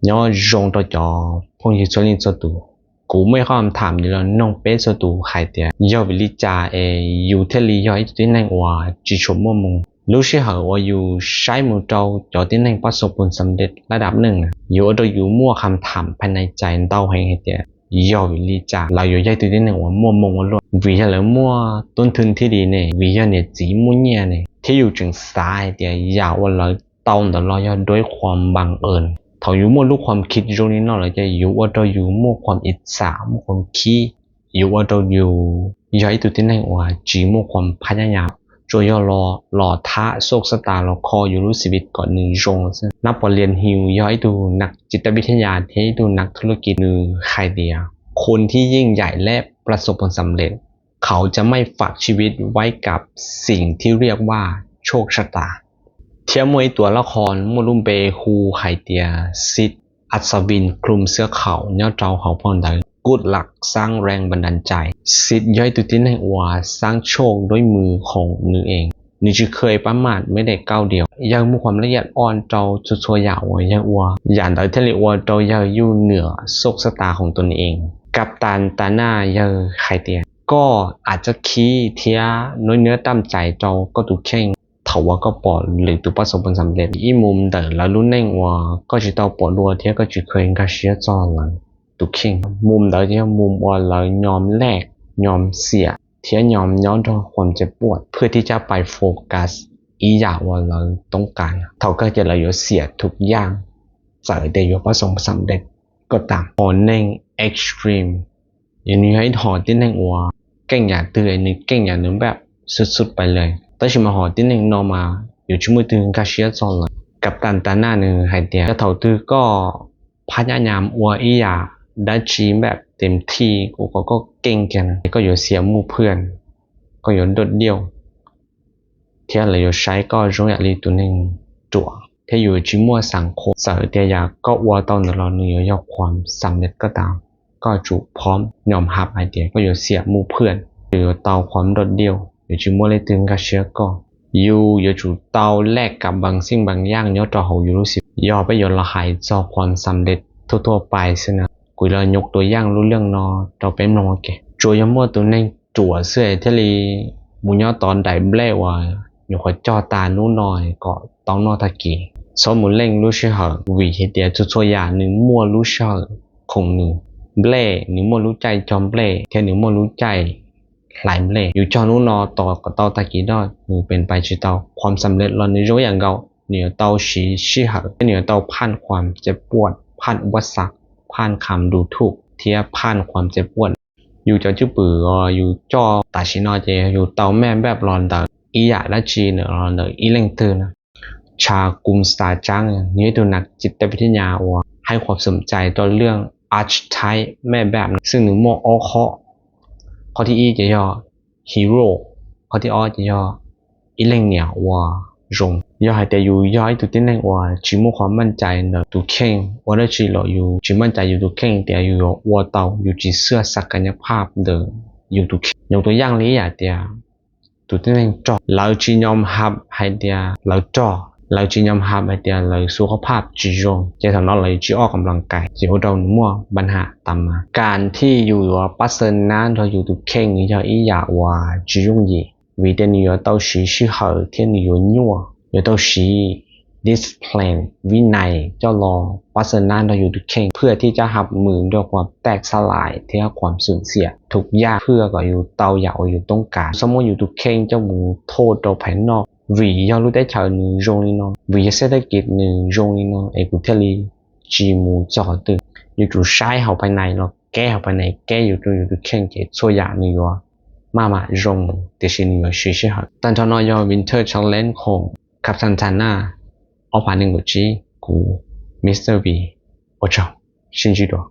Nyob zoo rau cov phooj ywg txhua leej txhua tus, kuv muaj ib qho tham yuav los noog peb txhua tus hais tias yog vim li cas es yus thiaj li yog ib tug tib neeg uas tsis tshua muaj hmoo? Lub sij hawm uas yus saib mus rau cov tib neeg pab xo pun xam lej lab dab neeg na, yuav ua rau yus muaj kham tham phai nai cai ntau heev hais tias yog vim li cas lawv yuav yog ib tug tib neeg uas muaj hmoo ua luaj, vim yog lawv muaj tub nthwv thiaj li ne, vim yog niam txiv muaj nyiaj ne, thiab yus tseem xav hais tias yam uas lawv tau ntawd los yog duab qhuas npam qws. Thaum yus muaj lub qhuas khib zoo li no lawm ces yuav ua rau yus muaj qhuas ib xam, muaj qhuas khib, yuav ua rau yus yog ib tug tib neeg uas tsis muaj qhuas phaj nyab nyam. Tsuas yog los los thab xoj xab tas los kho yus lub xi vi kom nws zoo xwb. Nab Pos Lias Hiu yog ib tug nas tsis tab vib thab yas thiab ib tug nas thuj lab kis, nws hais tias คนที่ยิ่งใหญ่และประสบผลสำเร็จ เขาจะไม่ฝากชีวิตไว้กับสิ่งที่เรียกว่าโชคชะตา Thiab muaj ib tug lab qhos muaj lub npe hu hais tias Sid Asavin Klum Xwb Khaum nyob rau hauv phau ntawv Good Luck Sáng Reng Bàn Đàn Chai. Sid yog ib tug tib neeg uas sáng chốt đôi mười khủng nws ees, nws tsis khơi pab mam mej daim kauj diaus. Yawg muaj qhuas laj yam oj rau txhua txhua yam uas yawg ua, yam ntawd thiaj li ua rau yawg yuj nưỡng xoj xab tas khủng tus nws ees. Kab tas tas naj yawg hais tias koj aw txaj khib thiab nuab nuab tam cais rau koj tus kheej thaum uas koj pom lwm tus pab xo pun xam lej. Ib mus ntawm lawv lub neej uas koj tsis tau pom dua thiab koj tsis khơi nkag siab txog lawv tus kheej. Mus ntawd ces yog mus uas lawv nyom lej, nyom xiam thiab nyom nyob nrog qhuas txev puaj เพื่อที่จะไปโฟกัส ib yam uas lawv toob kas. Thaum kawg ces lawv yuav xiam thum yaj, txawm tias yuav pab xo pun xam lej koj tas. Hom neeg extreme, yog nws yog ib hom tib neeg uas keej yam twg nws keej yam nws npaj xub xub pais lawm. Tab sis mas hom tib neeg no mas yuav tsis muaj twg nkag siab txog lawm. Kab tas tas naj nws hais tias yog thaum twg koj phaj nyab nyam ua ib yam dab tsi npaj tes thij ua kom koj keej kiag na, koj yuav xiam mus phwj, koj yuav doj diauj, thiab lawv yuav saib koj zoo yam li tus neeg ruam thiab yuav tsis muaj xav khom. Txawm tias yam koj ua tau ntawd los nws yuav yog qhuas xam lej koj tas, koj tsum phom nyom hab hais tias koj yuav xiam mus phwj, yus yuav tau qhuas doj diauj, yuav tsis muaj leej twg nkag siab koj. Yus yuav tsum tau lej kam npas xij npas yaj nyob rau hauv yus lub xim. Yog peb yuav los hais txog qhuas xam lej thuaj thuaj pais xwb na, kuv los nyuj tus yaj lub leej no rau peb mloog ua ke. Tsuas yog muaj tus neeg ruam xwb thiaj li mus nyob tod daim nplej uas nyuam qhuav cog tas hnub no kom tau noj tag kis. Txhob mus leej lub sij hawm, vim hais tias txhua txhua yam nws muaj lub sij hawm khoom nws. Nplej nws muaj lub caij cog nplej thiab nws muaj lub caij hlais nplej. Yus cog hnub no tos kom tau tag kis noj, nws pes pais tsis tau. Qhuas xam lej los nws zoo yam nkaus, nws yuav tau siv sij hawm thiab nws yuav tau phaj qhuas txev puaj, phaj ua xav, phaj kham du thuj thiab phaj qhuas txev puaj. Yus cov cwj pwm uas yus coj tam sim no ces yus tau mej npaj los ntawm ib yam dab tsi los ntawm ib leej twg na. Tshav Kum Xav Tsaab nws yog ib tug nas tsis tab vib thab yas uas hais qhuas xam cai rau leej archetype mej npaj, xwb nws muaj ob qho. Qhov thib ib ces yog hero, qhov thib ob ces yog ib leej niam uas zoo. Yog hais tias yus yog ib tug tib neeg uas tsis muaj qhuas maj cai ntawm tus kheej, ua dab tsi los yus tsis maj cai yus tus kheej tias yus yuav ua tau, yus tsis xwj xav kam nyab phaj ntawm yus tus kheej. Nyuj tus yaj li yam tias tus tib neeg rog, lawv tsis nyom hab hais tias lawv rog, lawv tsis nyom hab hais tias lawv xu qhob phaj tsis zoo, ces thaum no lawv tsis oj kam las kais ces ua rau nws muaj npa ham tas mas. Kam thij yus yuav pab xav nab nrog yus tus kheej nws yog ib yam uas tsis yooj yim, vim tias nws yuav tau siv sij hawm thiab nws yuav nyuaj, yuav tau siv discipline, vib nais coj los pab xav nab nrog yus tus kheej, phwj thiab cab hab mus nrog qhuas taj xab lais thiab qhuas xum xiam thum yaj, phwj kom yus tau yam uas yus toob kas. Txhob muab yus tus kheej coj mus thauj rau phaiv noj, vim yog lub teb chaws nws zoo li no, vim yog xeb thab kis nws zoo li no es kuv thiaj li tsis mus txog qhov twg. Yuav tsum saib hauv phaiv nais los keb hauv phaiv nais, keb yus rau yus tus kheej ces txhua yam nws yuav maj mam zoo, tiam sis nws yuav siv sij hawm. Tag nrho no yog Winter Challenge khoom Kab Xas Thas Naj ob phav nees nkaum tsib, kuv Mr V, ua tsaug, sib ntsib dua.